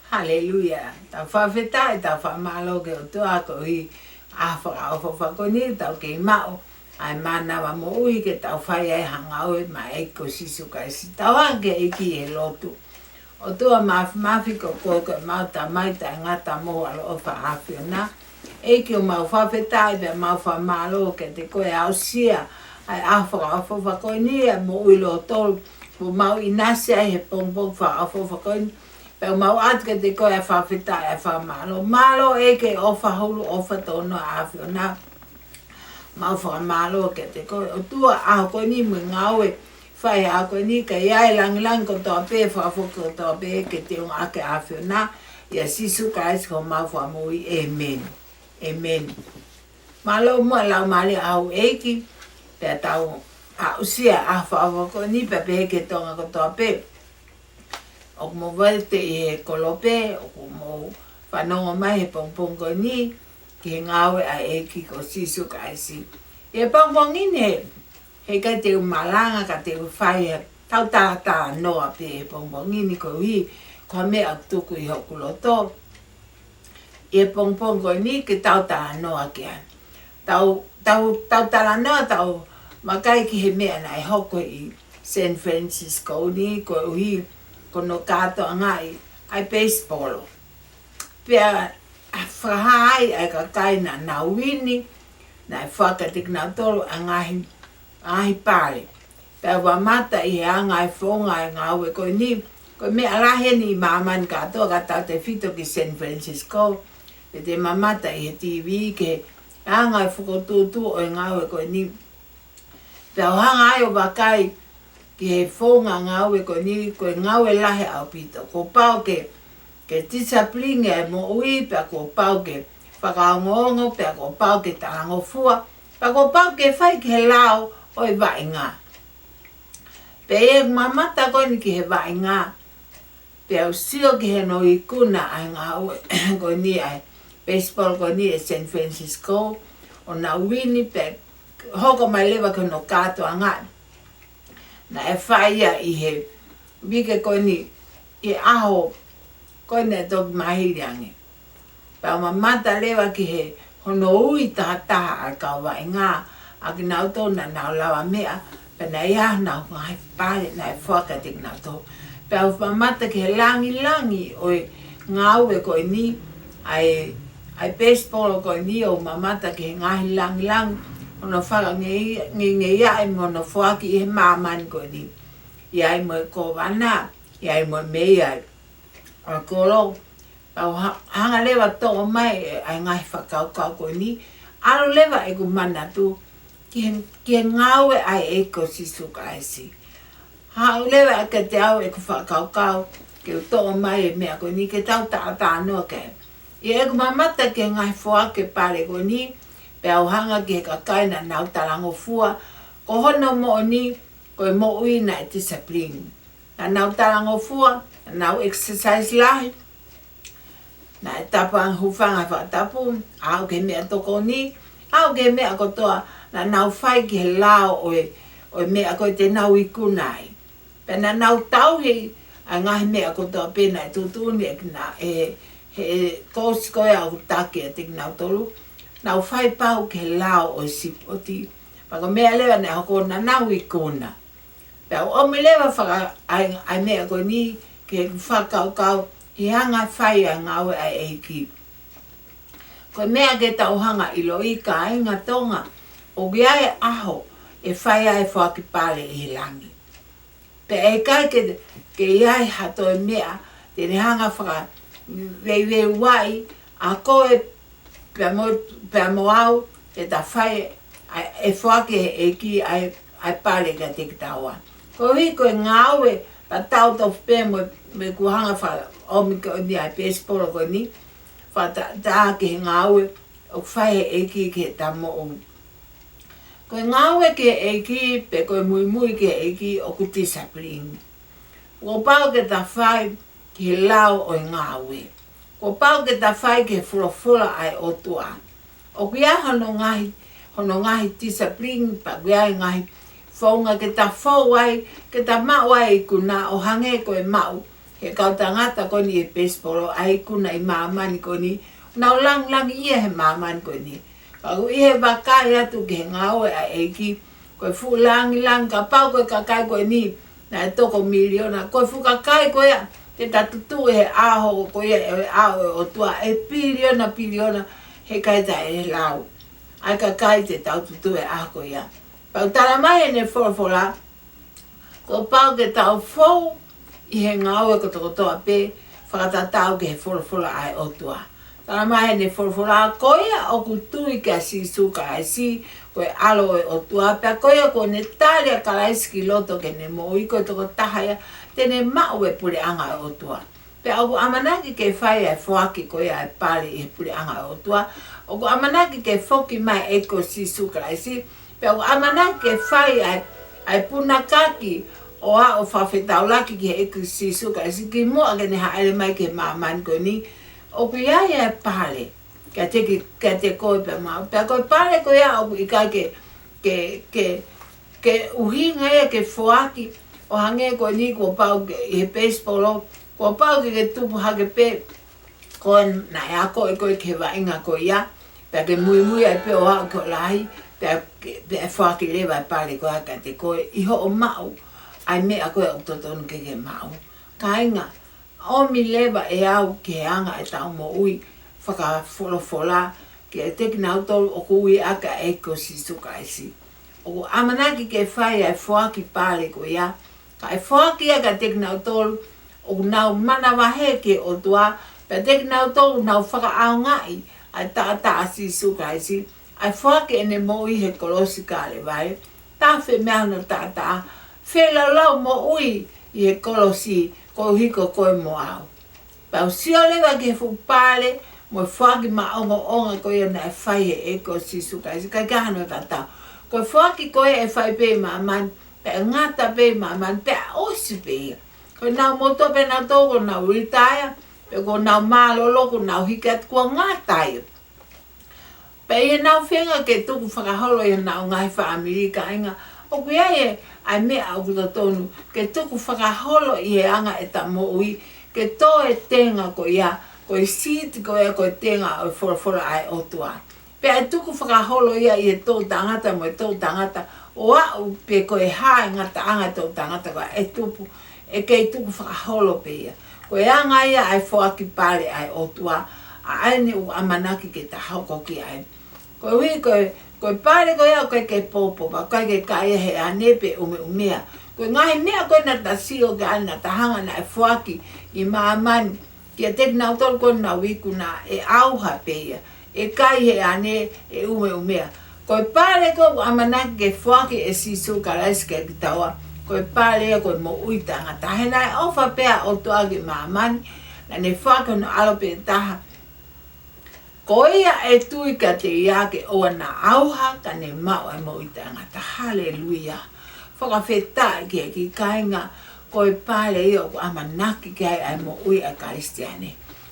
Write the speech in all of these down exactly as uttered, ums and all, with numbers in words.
Haleluia. Tau fakafetaʻi, tau fakamālō ki he ʻOtua koeʻuhi ko e ʻaho fakaʻofoʻofa ko eni, tau kei maʻu ʻa e mānava moʻui ke tau fai ai ha ngāue maʻa e ʻEiki ko Sīsū Kalaisi. Tau hanga ki he ʻEiki he lotu. ʻOtua Māfimafi, ko koe ko ʻemau Tamai taʻengata mo ʻaloʻofa ʻa e ʻAfiona. ʻEiki, ʻoku mau fakafetaʻi pea mau fakamālō kiate koe ʻa e aʻusia ʻa e ʻaho fakaʻofoʻofa ko eni, ʻa e moʻui lōtolu kuo mau ʻinasi ai he pongipongi fakaʻofoʻofa ko eni. Pea mau ʻoatu kiate koe ʻa e fakafetaʻi, ʻa e fakamālō. Mālō ʻEiki, ʻofa hulu, ʻofa tōnoa ʻa e ʻAfiona. Mau fakamālō kiate koe ʻOtua, ʻaho ko eni mo e ngāue fai ʻaho ko eni, ka ʻi ai e langilangi kotoa pē, fakafoki kotoa pē ke teunga ʻaki ʻa e ʻAfiona, ʻia Sīsū Kalaisi ko homau Fakamoʻui. ʻĒmeni. ʻĒmeni. Mālō muʻa e Laumālie ʻa houʻeiki, pea tau aʻusia ʻa e ʻaho fakaʻofoʻofa ko eni, pea pehē ki he Tonga kotoa pē ʻoku mou vete ʻi he kolope, ʻoku mou fanongo mai he pongipongi ko eni ki he ngāue ʻa e ʻEiki ko Sīsū Kalaisi. ʻI he pongipongi ni, heʻikai te u malanga ka te u fai ha tau talatalanoa pē he pongipongi ni koeʻuhi ko e meʻa ʻoku tuku ʻi hoku loto ʻi he pongipongi ko eni ke tau talanoa ki ai. Tau, tau, tau talanoa, tau vakai ki he meʻa naʻe hoko ʻi San Francisco ni koeʻuhi ko hono kātoangaʻi ʻa e peisipolo. Pea fakahā ai ʻa e kakai naʻa nau uini, naʻe foaki kiate kinautolu ʻa e ngaahi, ngaahi pale. Pea u mamata ʻi he anga e founga e ngāue ko eni, ko e meʻa lahi eni ʻi māmani kātoa, kae tautefito ki San Francisco. Pea te mamata ʻi he TV ki he anga e fokotuʻutuʻu ʻo e ngāue ko eni. Pea u hanga ai ʻo vakai ki he founga ngāue ko eni, ko e ngāue lahi ʻaupito. Kuo pau ke, ke tisipilinia e moʻui, pea kuo pau ke fakaongoongo, pea kuo pau ke talangofua, pea kuo pau ke fai ki he lao ʻo e vaʻinga. Pea ʻi heʻeku mamata ko eni ki he vaʻinga, pea u sio ki hono ikuna ʻa e ngāue ko eni, ʻa e peisipolo ko eni ʻi San Francisco, ʻo nau uini pea hoko mai leva ki hono kātoangaʻi. Naʻe fai ia ʻi he uike ko eni, ʻi he ʻaho ko eni naʻe toki mahili ange. Pea u mamata leva ki he hono ui tahataha ʻa e kau vaʻinga, ʻa kinautolu naʻa nau lavameʻa, pea naʻe ʻi ai honau ngaahi pale naʻe foaki kiate kinautolu. Pea u mamata ki he langilangi ʻo e ngāue ko eni, ʻa e, ʻa e peisipolo ko eni, ʻo mamata ki he ngaahi langilangi ʻo hono fakangeia, ngeingeia ai mo hono foaki ʻi he māmani ko eni. ʻI ai mo e kōvana, ʻi ai mo e meia ʻo e kolo. Pea u ha-, hanga leva ʻo toʻo mai ʻa e ngaahi fakakaukau ko eni, ʻalu leva ʻeku manatu ki he, ki he ngāue ʻa e ʻEiki ko Sīsū Kalaisi. Haʻu leva kiate au ʻeku fakakaukau ke u toʻo mai e meʻa ko eni ke tau talatalanoa ki ai. ʻI heʻeku mamata ki he ngaahi foaki pale ko eni, pea u hanga ki he kakai naʻa nau talangofua, ko hono moʻoni, ko e moʻui naʻe tisipilini. Naʻa nau talangofua, naʻa nau exercise lahi, naʻe tapu ange hūfanga he fakatapu, aʻu ki he meʻatokoni, aʻu ki he meʻa kotoa, naʻa nau fai ki he lao ʻo e, ʻo e meʻa ko ē te nau ikuna ai. Pea naʻa nau tauhi ʻa e ngaahi meʻa kotoa pē naʻe tuʻutuʻuni ʻe kina-, ʻe he kōsi ko ia ʻoku taki ʻiate kinautolu, nau fai pau ki he lao ʻo e sipoti. Pea ko e meʻa leva naʻe hoko naʻa nau ikuna. Pea u ʻomi leva faka-, ʻa e, ʻa e meʻa ko eni ki heʻeku fakakaukau ʻi he anga e fai ʻa e ngāue ʻa e ʻEiki. Ko e meʻa ke tau hanga ʻo ʻiloʻi kāinga Tonga, ʻoku ʻi ai e ʻaho ʻe fai ai e foaki pale ʻi he langi. Pea ʻe ʻikai ke, ke ʻi ai ha toe meʻa te ne hanga ʻo fakaveiveiuaʻi ʻa koe pea mo, pea mo au, ke ta fai ʻa e, ʻe foaki ʻe he ʻEiki ʻa e, ʻa e pale kiate kitaua. Koeʻuhi ko e ngāue tatau tofu pē mo, mo ʻeku hanga ʻo fakaʻomi ko eni ʻa e peisipolo ko eni, fakataha ki he ngāue ʻoku fai ʻe he ʻEiki ki heʻeta moʻui. Ko e ngāue ki he ʻEiki, pe ko e muimui ki he ʻEiki ʻoku tisipilini. Kuo pau ke ta fai ki he lao ʻo e ngāue. Kuo pau ke ta fai ki he folofola ʻa e ʻOtua. ʻOku ʻi ai hono ngaahi, hono ngaahi tisipilini, pea ʻoku ʻi ai e ngaahi founga ke ta fou ai, ke ta maʻu ai e ikuna ʻo hangē ko e maʻu he kau tangata ko eni ʻi he peisipolo, ʻa e ikuna ʻi māmani ko eni, nau langilangiʻia he māmani ko eni. Ka ʻoku ʻi he vakai atu ki he ngāue ʻa e ʻEiki, ko e fuʻu langilangi, kapau ko e kakai ko eni naʻe toko miliona, ko e fuʻu kakai ko ia te ta tutuʻu he ʻaho ko ia, he ʻao ʻo e ʻOtua, ʻe piliona, piliona, heʻikai te ta ʻe lau ʻa e kakai te tau tutuʻu he ʻaho ko ia. Pea ʻoku tala mai ʻe he folofola, kuo pau ke tau fou ʻi he ngāue kotokotoa pē fakatatau ki he folofola ʻa e ʻOtua. Tala mai ʻe he folofola, ko ia ʻoku tui kia Sīsū Kalaisi, ko e ʻAlo ʻo e ʻOtua, pea ko ia kuo ne tali ʻa Kalaisi ki loto ke ne moʻui, ko e tokotaha ia te ne maʻu e puleʻanga ʻo e ʻOtua. Pea ʻoku ʻamanaki ke fai ʻa e foaki ko ia ʻa e pale ʻi he puleʻanga ʻo e ʻOtua. ʻOku ʻamanaki ke foki mai e ʻEiki ko Sīsū Kalaisi. Pea ʻoku ʻamanaki ke fai ʻa e, ʻa e punakaki ʻo aʻu ʻo fakafetaulaki ki he ʻEiki ko Sīsū Kalaisi kimuʻa ke ne hāʻele mai ki māmani ko eni. ʻOku ʻi ai ʻa e pale kiate ki-, kiate koe pea mo au. Pea ko e pale ko ia ʻoku ʻikai ke, ke, ke, ke ʻuhinga ia ke foaki ʻo hangē ko eni kuo pau ke, ʻi he peisipolo, kuo pau ke ke tupu hake pē, ko e naʻe akoʻi koe ki he vaʻinga ko ia, pea ke muimui ai pē ʻo aʻu ki hoʻo lahi, pea ke, pea foaki leva e pale ko ia kiate koe ʻi hoʻo maʻu ʻa e meʻa ko ia ʻoku totonu ke ke maʻu. Kāinga, ʻomi leva ʻe au ki he anga ʻetau moʻui fakafolofola kiate kinautolu ʻoku ui ʻaki ʻa e ʻEiki ko Sīsū Kalaisi. ʻOku ʻamanaki ke fai ʻa e foaki pale ko ia, kae foaki ia kiate kinautolu ʻoku nau manavahē ki he ʻOtua, pea kiate kinautolu ʻoku nau fakaʻaongaʻi ʻa e taʻataʻa ʻa Sīsū Kalaisi, ʻa e foaki ʻene moʻui he kolosi Kalevale, tafe mei ai hono taʻataʻa, feilaulau moʻui ʻi he kolosi koeʻuhi ko koe mo au. Pea u sio leva ki he fuʻu pale mo e foaki maʻongoʻonga ko ia naʻe fai ʻe he ʻEiki ko Sīsū Kalaisi, ʻikai ke ʻi ai hano tatau. Ko e foaki ko ē ʻe fai pē ʻi māmani, pea ngata pē ʻi māmani, pea ʻosi pē ia. Ko ʻenau motuʻa pē nautolu kuo nau retire, pe kuo nau mālōlō, kuo nau hiki atu, kuo ngata ia. Pea ʻi heʻenau feinga ke tukufakaholo ʻi honau ngaahi fāmili, kāinga, ʻoku ʻi ai e, ʻa e meʻa ʻoku totonu ke tukufakaholo ʻi he anga ʻeta moʻui, ke tō e tenga ko ia, ko e seed ko ia, ko e tenga ʻo e folofola ʻa e ʻOtua. Pea ʻe tukufakaholo ia ʻi he toʻutangata mo e toʻutangata, ʻo aʻu pē ko e hā e ngataʻanga e toʻutangata ko ia ʻe tupu, ʻe kei tukufakaholo pē ia. Ko e anga ia ʻa e foaki pale ʻa e ʻOtua, ʻa eni ʻoku ʻamanaki ke ta hoko ki ai. Koeʻuhi ko e, ko e pale ko ia ʻoku ʻikai ke pōpō, pea ʻoku ʻikai ke kai ia he ʻane pe ʻumeʻumea. Ko e ngaahi meʻa ko ē naʻa ta sio ki ai, naʻa ta hanga naʻe foaki ʻi māmani kiate kinautolu kuo nau ikuna, ʻe ʻauha pē ia, ʻe kai he ʻane, ʻe ʻumeʻumea. Ko e pale ko ē ʻoku ʻamanaki ke foaki ʻe Sīsū Kalaisi kiate kitaua, ko e pale ia ko e moʻui taʻengata. He naʻe ʻofa pē ʻa e ʻOtua ki māmani, naʻa ne foaki hono ʻAlo pē taha, ko ia ʻe tui kiate ia ke ʻoua naʻa ʻauha ka ne maʻu ʻa e moʻui taʻengata. Haleluia. Fakafetaʻi ki he ʻEiki, kāinga, ko e pale ia ʻoku ʻamanaki ki ai ʻa e moʻui ʻa e Kalisitiane.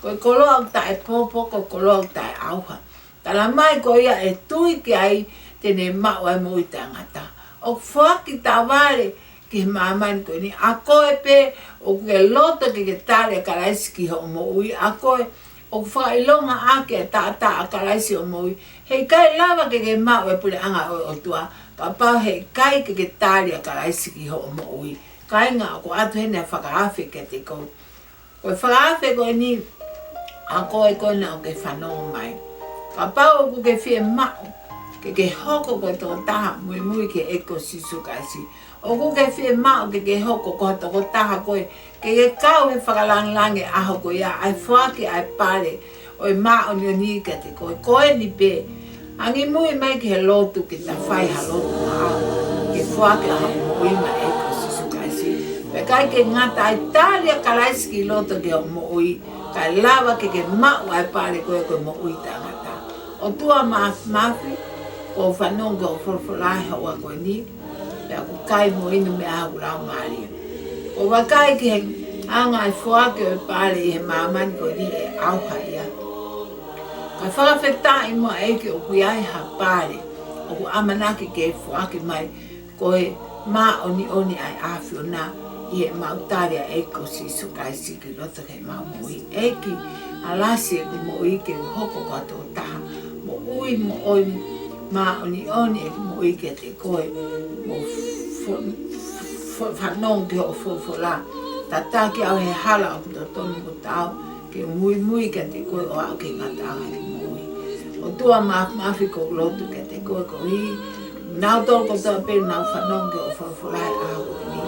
Ko e koloa ʻoku taʻepōpō, ko e koloa ʻoku taʻeʻauha. Tala mai ko ia ʻe tui ki ai te ne maʻu ʻa e moʻui taʻengata. ʻOku foaki tavale ki māmani ko eni, ʻa koe pē ʻoku ke loto ke ke tali ʻa Kalaisi ki hoʻo moʻui, ʻa koe ʻoku fakaʻilonga ʻaki e taʻataʻa ʻa Kalaisi ʻi hoʻo moʻui, heʻikai lava ke ke maʻu e puleʻanga ʻo e ʻOtua kapau heʻikai ke ke tali ʻa Kalaisi ki hoʻo moʻui. Kāinga, ʻoku ʻoatu heni ʻa e fakaafe kiate koe. Ko e fakaafe ko eni, ʻa koe ko ena ʻoku ke fanongo mai, kapau ʻoku ke fiemaʻu ke ke hoko ko e tokotaha muimui ki he ʻEiki ko Sīsū Kalaisi, ʻoku ke fiemaʻu ke ke hoko ko ha tokotaha ko ē ke ke kau he fakalāngilangi ʻaho ko ia, ʻa e foaki ʻa e pale ʻo e māʻoniʻoni kiate koe, ko eni pē. Angimui mai ki he lotu ke ta fai ha lotu maʻau, ke foaki ʻa hoʻo moʻui maʻa e ʻEiki ko Sīsū Kalaisi. Pea ʻikai ke ngata ai, tali ʻa Kalaisi ki loto ki hoʻo moʻui, kae lava ke ke maʻu ʻa e pale ko ē ko e moʻui taʻengata. ʻOtua Māfimafi, ʻoku ou fanongo ki hoʻo folofola he houa ko eni, pea ʻoku kai mo inu mei ai hoku laumālie. ʻOku ou vakai ki he anga e foaki ʻo e pale ʻi he māmani ko eni, ʻe ʻauha ia. Kae fakafetaʻi muʻa ʻEiki ʻoku ʻi ai ha pale ʻoku ʻamanaki ke foaki mai, ko e māʻoniʻoni ʻa e ʻAfiona, ʻi heʻemau tali ʻa e ʻEiki ko Sīsū Kalaisi ki loto ki heʻemau moʻui. ʻEiki, alasi ʻeku moʻui ke u hoko ko ha tokotaha moʻui, moʻui māʻoniʻoni ʻeku moʻui kiate koe, mo fo-, fo-, fanongo ki hoʻo folofola. Tataki au he hala ʻoku totonu mo taau, ke muimui kiate koe ʻo aʻu ki he ngataʻanga ʻeku moʻui. ʻOtua Māfimafi, ʻoku ou lotu kiate koe koeʻuhi ko kinautolu kotoa pē ʻoku nau fanongo ki hoʻo folofola he ʻaho ni.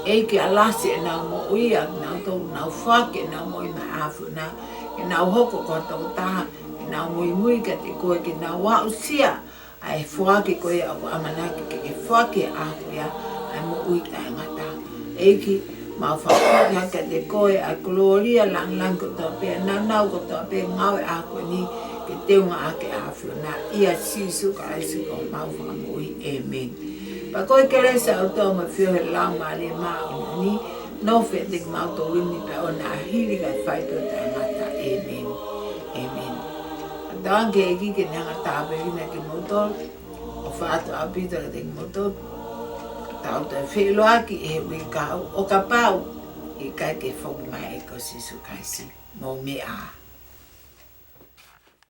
ʻEiki, alasi ʻenau moʻui ʻa kinautolu ʻoku nau foaki ʻenau moʻui maʻa e ʻAfiona, ke nau hoko ko ha tokotaha ke nau muimui kiate koe, ke nau aʻusia ʻa e foaki ko ia ʻoku ʻamanaki ke ke foaki he ʻaho ko ia, ʻa e moʻui taʻengata. ʻEiki, mau fakafetaʻi kiate koe ʻa e kolōlia, lāngilangi kotoa pē, nāunau kotoa pē, ngāue ʻaho ko eni ke teunga ʻaki e ʻAfiona, ʻia Sīsū Kalaisi ko homau Fakamoʻui. ʻĒmeni. Pea ko e kelesi ʻa e ʻOtua mo e feohi ʻa e Laumālie Māʻoniʻoni, nofo ʻiate kimautolu ni pea ʻoua naʻa hili kae fai pē ʻo taʻengata. ʻĒmeni. ʻĒmeni. Fakatauange ki he ʻEiki ke ne hanga ʻo tāpuekina kimoutolu, ʻofa atu ʻaupito kiate kimoutolu. Tau toe feʻiloaki ʻi he uike kahaʻu ʻo kapau ʻe ʻikai ke foki mai e ʻEiki ko Sīsū Kalaisi. Mou meʻa ā.